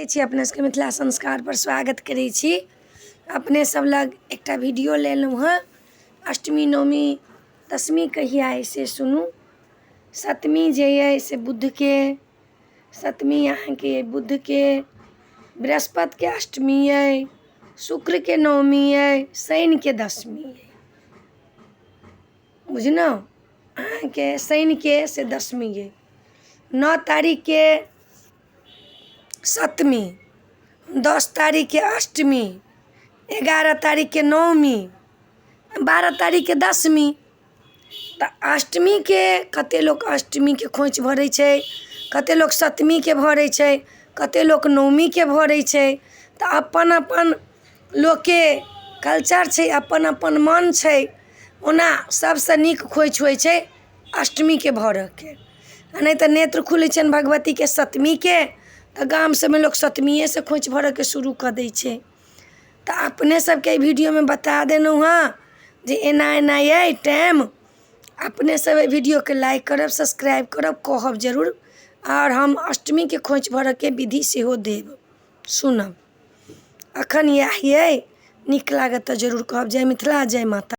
छी अपने सबके मिथिला संस्कार पर स्वागत करै छी। अपने सब लग एकटा वीडियो लेलहुँ हँ। अष्टमी, नवमी, दशमी कहिया अइ से सुनू। सतमी जे अइ से बुधके, सतमी अहाँके अइ बुधके, बृहस्पतिके अष्टमी अइ, शुक्रके नवमी अइ, शनिके दशमी अइ। बुझलहुँ? अहाँके शनिके से दशमी अइ। 9 तारीखके सतमी, 10 तारीखके अष्टमी, 11 तारीखके नवमी, 12 तारीखके दशमी। तऽ अष्टमीके कते लोक अष्टमीके खोँइछ भरै छै, कते लोक सतमीके भरै छै, कते लोक नवमीके भरै छै। तऽ अपन अपन लोकके कल्चर छै, अपन अपन मन छै। ओना सबसँ नीक खोँइछ होइ छै अष्टमीके भरऽके, आ नहि तऽ नेत्र खुलै छनि भगवतीके सतमीके, तऽ गाम सबमे लोक सतमीएसँ खोँइछ भरऽके शुरू कऽ दै छै। तऽ अपने सबके एहि वीडियोमे बता देलहुँ हँ जे एना एना अइ टाइम। अपने सब एहि वीडियोके लाइक करब, सब्सक्राइब करब, कहब जरूर। आओर हम अष्टमीके खोँइछ भरऽके विधि सेहो देब, सुनब। अखन इएह अइ, नीक लागत तऽ जरूर कहब। जय मिथिला, जय माता।